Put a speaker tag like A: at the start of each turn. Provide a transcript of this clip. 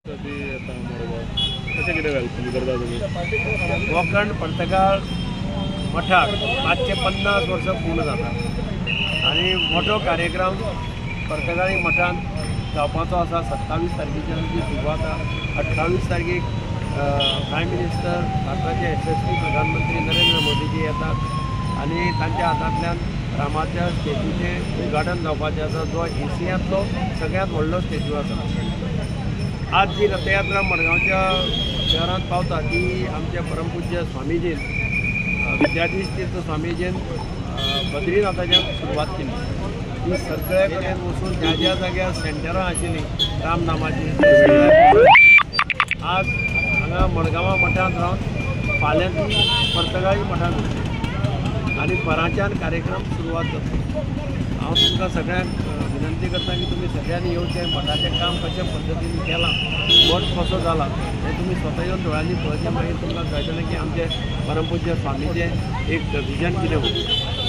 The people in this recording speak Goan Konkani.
A: कशें कितें welcome करता तुमी?
B: कोंकण पर्तगाळ मठाक 550 वर्सां पूर्ण जाता आनी मोठो कार्यक्रम पर्तगाळी मठांत जावपाचो आसा. 27 तारखेच्यान जी सुरवात आसा, 28 तारखेक प्रायम मिनिस्टर भारताचे यशस्वी प्रधानमंत्री नरेंद्र मोदीजी येतात आनी तांच्या हातांतल्यान रामाच्या स्टॅच्यूचें उद्घाटन जावपाचें आसा, जो एशियांतलो सगळ्यांत व्हडलो स्टॅच्यू आसा. आज जी रथयात्रा मडगांवच्या शहरांत पावता ती आमच्या परमपूज्य स्वामीजीन, विद्याधीश तीर्थ स्वामीजीन बद्रीनाथाच्यान सुरवात केली. ती सगळे कडेन वचून ज्या ज्या जाग्यार सेंटरां आशिल्लीं रामनामाची, आज हांगा मडगांवा मठांत रावन फाल्यां ती पर्तगाळी मठांत वतली आनी परांच्यान कार्यक्रम सुरवात जातलो. हांव तुमकां सगळ्यांक विनंती करता की तुमी सगळ्यांनी येवचें, मठाचें काम कशे पद्दतीन केलां, मठ कसो जाला हें तुमी स्वता येवन दोळ्यांनी पळोवचें. मागीर तुमकां कळटलें की आमचें परमपूज्य स्वामीचें एक विजन कितें म्हणून.